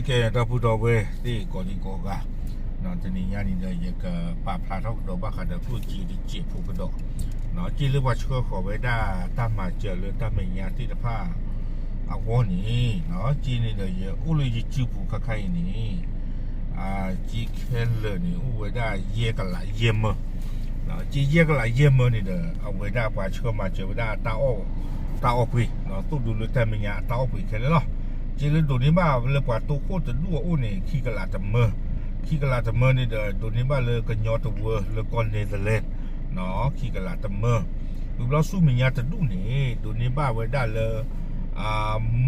ကဲ ဒီပုၢ်ဒီဝဲၢ်သ့ၣ်ကိးဒံကိးဂၤ, တနံၤညါန့ၣ်ဒီး ယကပာ်ဖျါထီၣ်ကဒီးဘၣ်ဃးဒီးကျိၣ်စ့တစဲးဖိကဒီး, စ့လၢပှၤဆှၢဃီၤဝဲဒၣ်တၢ်မၤစၢၤလၢတၢ်မဲာ်ညါသ့ၣ်တဖၣ်အဂီၢ်န့ၣ်, စ့န့ၣ်ဒီးယအိၣ်လၢယစုပူၤခါခါအံၤန့ၣ် စ့ခဲလၢာ်န့ၣ် အိၣ်ဝဲဒၣ်ယဲၢ်ကလးယဲၢ်မၢ, စ့ယဲၢ်ကလးယဲၢ်မၢန့ၣ်ဒီး အဝဲဒၣ်ပှၤဆှၢမၤစၢၤဝဲဒၣ်တၢ်အီၣ်, တၢ်အီၣ်ပှ့ၤ, သိၣ်ဒူလၢတၢ်မဲာ်ညါအတၢ်အီၣ်ပှ့ၤခဲလၢာ်လီၤ. စ့လၢဒိးန့ၢ်ဘၣ်လၢပှၤတိခိၣ်တဒူၣ်အအိၣ်န့ၣ် ခံကလးတမၢ, ခံကလးတမၢန့ၣ်ဒီး ဒိးန့ၢ်ဘၣ်လၢကညီတဝၢလၢကီၢ် Netherlands ခံကလးတမၢ, ဝံၤဘျီဆူမဲာ်ညါတဒူၣ်န့ၣ် ဒိးန့ၢ်ဘၣ်ဝဲဒၣ်လၢ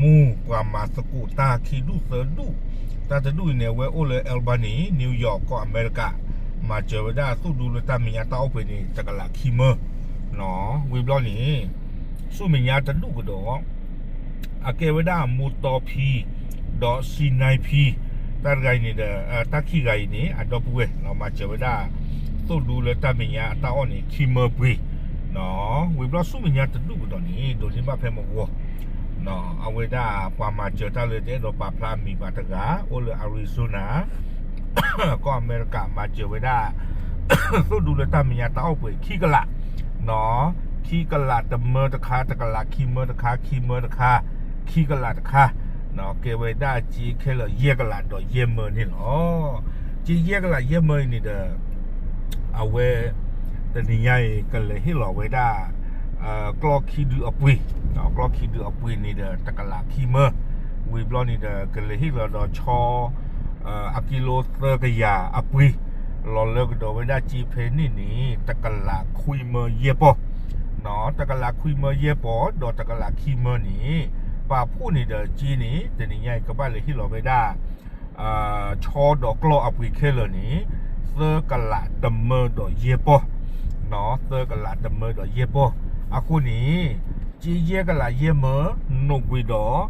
မိၢ်ပှၤမၤသကိးတၢ်ခံဒူၣ်သၢဒူၣ်, တၢ်တဒူၣ်အံၤန့ၣ် အဝဲအိၣ်လၢ Albany, New York ကီၢ်အမဲရကၤ, မၤစၢၤဝဲဒၣ်သိၣ်ဒူလၢတၢ်မဲာ်ညါတၢ်အီၣ်ပှ့ၤန့ၣ် တကလးခံမၢ, ဝံၤဘျီန့ၣ် ဆူမဲာ်ညါတဒူၣ်ကဒီး အကဲဝဲဒၣ်မိၢ်တီဖံ ဒီးစံနၢ်ဖံ, တၢ်တဂၤအံၤန့ၣ်ဒီး တၢ်ခံဂၤအံၤန့ၣ် အဒီပုၢ်ဝဲၢ် မၤစၢၤဝဲဒၣ် သိၣ်ဒူလၢတၢ်မဲာ်ညါအတၢ်အီၣ်န့ၣ် ခံမၢပှ့ၤ, ဝံၤဘျီဆူမဲာ်ညါတဒူၣ်ကဒီးန့ၣ် ဒိးန့ၢ်ဘၣ်ဖဲမဝီၤ, အဝဲဒၣ်ပှၤမၤစၢၤတၢ်လၢတအဲၣ်ဒိးပာ်ဖျါအမံၤပှၤတဂၤ အိၣ်လၢ Arizona ကီၢ်အမဲရကၤ မၤစၢၤဝဲဒၣ် သိၣ်ဒူလၢတၢ်မဲာ်ညါတၢ်အီၣ်ပှ့ၤခံကလး, ခံကလးတမၢတခါ, တကလးခံမၢတခါ, ခံမၢတခါ, ခံကလးတခါ, ကဲဝဲဒၣ်စ့ခဲလၢာ်ယဲၢ်ကလးဒီးယဲၢ်မၢန့ၣ်လီၤ. စ့ယဲၢ်ကလးယဲၢ်မၢအံၤန့ၣ်ဒီး အဝဲ တနံၤညါအံၤ ကလဲၤဟ့ၣ်လီၤဝဲဒၣ် ကျီၢ်ခံဒုအပှ့ၤ, ကျီၢ်ခံဒုအပှ့ၤန့ၣ်ဒီး တကလးခံမၢ, ဝံၤဘျီန့ၣ်ဒီး ကလဲၤဟ့ၣ်လီၤဒီးဆီ အကံလိသၢကယၤအပှ့ၤ, လီၤလၢကဒီးဝဲဒၣ်စ့ဖဲန့ၣ်န့ၣ် တကလးခွံမၢယဲၢ်ပီၢ်, တကလးခွံမၢယဲၢ်ပီၢ် ဒီးတကလးခံမၢန့ၣ် ပာ်ဖှိၣ်န့ၣ်ဒီးစ့န့ၣ် တနံၤညါအံၤ ကဘၣ်လဲၤဟ့ၣ်လီၤဝဲဒၣ် ဆီဒီးကျီၢ်အပှ့ၤခဲလၢာ်န့ၣ် သၢကလးတမၢဒီးယဲၢ်ပီၢ်, သၢကလးတမၢဒီးယဲၢ်ပီၢ်, အဃိန့ၣ် စ့ယဲၢ်ကလးယဲၢ်မၢ နိးကွံာ်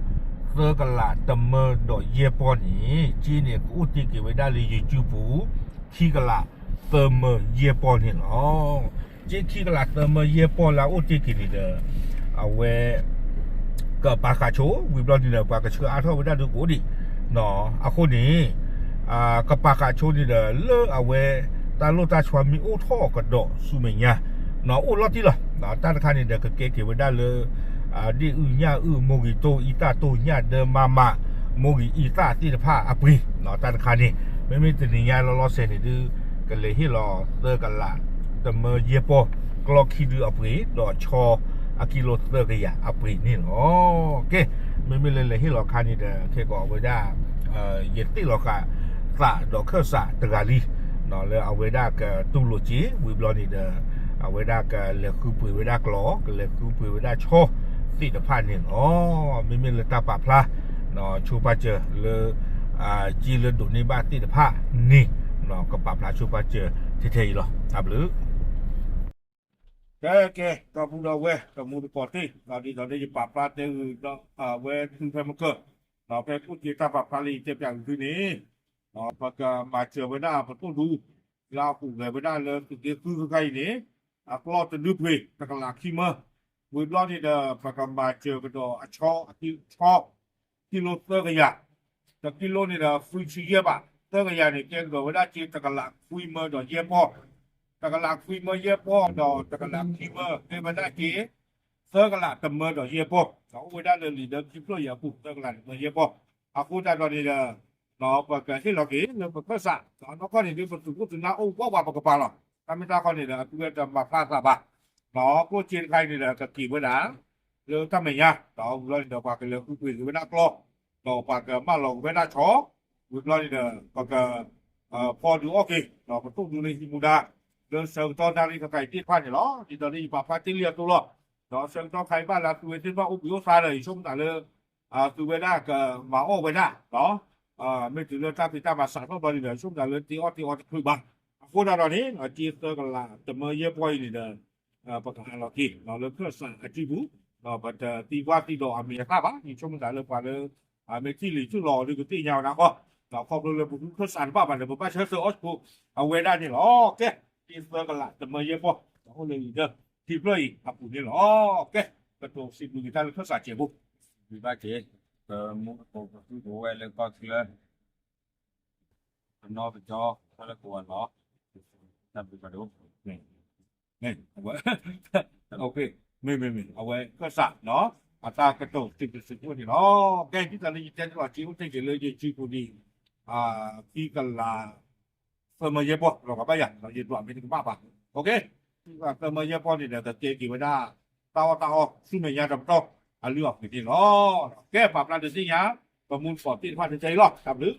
ဒီး သၢကလးတမၢဒီးယဲၢ်ပီၢ်န့ၣ် စ့န့ၣ်ကအိၣ်တ့ၢ်က့ၤဝဲဒၣ်လၢယစုပူၤ ခံကလးသၢမၢယဲၢ်ပီၢ်န့ၣ်လီၤ. စ့ခံကလးသၢမၢယဲၢ်ပီၢ်လၢအအိၣ်တ့ၢ်က့ၤန့ၣ်ဒီး အဝဲ ကပာ်ဃာ်ဆိ ဝံၤဘျီန့ၣ်ဒီး ပှၤကဆှၢအါထီၣ်ဝဲဒၣ်ဒုးကအိၣ်ဒံး, အဃိန့ၣ် ကပာ်ဃာ်ဆိန့ၣ်ဒီး လၢအဝဲ တၢ်လိၣ်တၢ်ဆီမ့ၢ်အိၣ်ထီၣ်ကဒီးဆူမဲာ်ညါ အိၣ်လီၤတံၢ်လီၤ. တၢ်တခါန့ၣ်ဒီး ကကဲက့ၤဝဲဒၣ်လၢ ဒ့ၣ်အုၣ်ညၣ်အုၣ် မိၢ်ဂံၢ်တိၢ်အံသၣ်တိၢ်ညၣ်ဒၢမါမး မိၢ်ဂံၢ်အံသၣ်သ့ၣ်တဖၣ်အပှ့ၤ, တၢ်တခါန့ၣ် မ့မ့ၢ်တနံၤညါလီၤလီၤဆဲးန့ၣ်ဒုး ကလဲၤဟ့ၣ်လီၤသၢကလးတမၢယဲၢ်ပီၢ် ကျီၢ်ခံဒုအပှ့ၤ ဒီးဆီ အကံလိသၢကယၤအပှ့ၤန့ၣ်လီၤ. ကဲ မ့မ့ၢ်လၢလဲၤဟ့ၣ်လီၤခါန့ၣ်ဒီး ခဲကိးဝဲဒၣ် ယသ့ၣ်လီၤဃာ်သးဒီးခၢၣ်စးတဂၤလံ လၢအဝဲဒၣ်ကတူၢ်လိာ်စ့ ဝံၤဘျီန့ၣ်ဒီး အဝဲဒၣ်ကလဲၤဃုပှ့ၤဝဲဒၣ်ကျီၢ် ကလဲၤဃုပှ့ၤဝဲဒၣ်ဆီသ့ၣ်တဖၣ်န့ၣ်လီၤ. မ့မ့ၢ်လၢတၢ်ပာ်ဖျါ ဆိပာ်စၢၤလၢ စ့လၢဒိးန့ၢ်ဘၣ်သ့ၣ်တဖၣ်န့ၣ် ကပာ်ဖျါဆိပာ်စၢၤထဲထဲအံၤလီၤ. တၢ်ဘျုး ကဲ ကဲ ဒီပုၢ်ဒီဝဲၢ် တမူတကိးသ့ၣ် ဒ်သိးလၢယပာ်ဖျါတဲဂ့ၤဒီး အဝဲသုဖဲမုၢ်ကၢၢ် ဒီးဖဲကျိၣ်စ့တၢ်ပာ်ဖျါလၢယတဲပၠးဂ့ၤသုန့ၣ် ပကမၤစၢၤဝဲဒၣ်ပသိၣ်ဒူ လၢအဟူးဂဲၤဝဲဒၣ်လၢသုးက့ဃုခါအံၤန့ၣ် အကျီၢ်တဒုပှ့ၤ တကလးခံမၢ ဝံၤဘျီန့ၣ်ဒီး ပကမၤစၢၤကဒီးအဆီ ဆီ ကံလိသၢကယၤ, တကံလိန့ၣ်ဒီး ဃုဆံယဲၢ်ဘး, သၢကယၤန့ၣ် ကဲကဒီးဝဲဒၣ်စ့တကလးခွံမၢဒီးယဲၢ်ပီၢ်, တကလးခွံမၢယဲၢ်ပီၢ်ဒီးတကလးခံမၢ ကဲဝဲဒၣ်စ့ သၢကလးတမၢဒီးယဲၢ်ပီၢ်, ဒီးအိၣ်ဝဲဒၣ်လၢလံာ်ဒၢခံဖျၢၣ်အံၤအပူၤ သၢကလးတမၢယဲၢ်ပီၢ်, အဃိသတးဒီးန့ၣ်ဒီး ပကဟ့ၣ်လီၤက့ၤလၢပခၢၣ်စး ဒီးနီၢ်ကီၢ်န့ၣ်ဒုး ပသုးခိၣ်သုးနၢ်အိၣ်ဝးဝးပကပၤလီၤ. တၢ်မ့ၢ်တၢ်တီန့ၣ်ဒီး အသုဝဲတမၤဖျါသးဘၣ်, ဒီးကျိၣ်စ့တခါအံၤန့ၣ်ဒီး ကက့ၤဝဲဒၣ် လၢတၢ်မဲာ်ညါ ဒီးဝံၤဘျီန့ၣ်ဒီး ပှၤကလဲၤဃုပှ့ၤက့ၤဝဲဒၣ်ကျီၢ်, ဒီးပှၤကမၢလီၤက့ၤဝဲဒၣ်ဆီ, ဝံၤဘျီန့ၣ်ဒီး ပက ဖီဒုးအီၣ်က့ၤ ဒီးပသိၣ်ဒူလၢဟံးမူဒါ လၢဆၢကတီၢ်နၣ်ရံၣ်ခဲခါအံၤသ့ၣ်တဖၣ်န့ၣ်လီၤ. ဒ်သိးလၢယပာ်ဖျါတ့ၢ်လံအသိးလီၤ. ဒီးဆၢကတီၢ်ခါအံၤဘၣ်လၢသုဝဲသ့ၣ်တဖၣ်အိၣ်ဘှံးအိၣ်သါဒီး ယဆိကမိၣ်သးလၢ သုဝဲဒၣ်ကမၤအီၣ်ဝဲဒၣ် မ့ၢ်တုၤလၢတၢ်ဖံးတၢ်မၤစးထီၣ်ဘျီန့ၣ်ဒီး ယဆိကမိၣ်သးလၢတ့အီၣ်တ့အီတချုးဘၣ်. အဃိသတးဒီးန့ၣ် စ့သၢကလးတမၢယဲၢ်ပီၢ်အံၤန့ၣ်ဒီး ပကဟးလီၤက့ၤလၢခၢၣ်စးအစုပူၤ, ဒီးပတသံကွၢ်သံဒိးအမံၤအသၣ်ဘၣ်. ယဆိကမိၣ်သးလၢပှၤလၢ မ့ၢ်ထံၣ်လံာ်ထံၣ်လီၤအီၤဒုးကသ့ၣ်ညါဝဲဒၣ်ဃီ, ဒီးခီဖျိလၢပဃုခၢၣ်စးတဘၣ်ဘၣ်န့ၣ် ပဘၣ်ဆၢထၢၣ်အီၣ်ဆိအဝဲဒၣ်န့ၣ်လီၤ. ကဲ စ့သၢကလးတမၢယဲၢ်ပီၢ် ဒီးအိၣ်လၢလံာ်ဒၢခံဖျၢၣ်အံၤအပူၤန့ၣ်လီၤ. ကဲ ပတိၢ်စံးဘျုးက့ၤတၢ်လၢခၢၣ်စးစဲးဖိ ဘၣ်က့ၤ ပမူတကိးပသူတဝဲၢ်လၢကီၢ်ချၢ ပနီၢ်ပကၠီ တၢ်လၢကိးဂၤလီၤ, တၢ်ဘျုးဖးဒိၣ်, မ့ၢ်မ့ၢ်မ့ၢ် အဝဲကစၢ်နီၤ အတၢ်ကတိၤစံးဘျုးစံးဖှိၣ်န့ၣ်လီၤ. ကဲ ဒ်သိးလၢယတဲတ့ၢ်လီၤ က့ၤအိၣ်တ့ၢ်က့ၤလၢယစုပူၤဒံး ခံကလး သၢမၢယဲၢ်ပီၢ် လီၤဂာ်ဘၣ်ယၤ ယဒွးမ့ၢ်တကဘၣ်ဘၣ်, သၢမၢယဲၢ်ပီၢ်န့ၣ်ဒီး ကကဲက့ၤဝဲဒၣ် တၢ်အီၣ်တၢ်အီဆူမဲာ်ညါတပတီၢ် အလုၢ်အပှ့ၤန့ၣ်လီၤ. ကဲ ပာ်ဖျါဒုးသ့ၣ်ညါ ပမူတကိးသ့ၣ်တဖၣ်တကဲအံၤလီၤ. တၢ်ဘျုး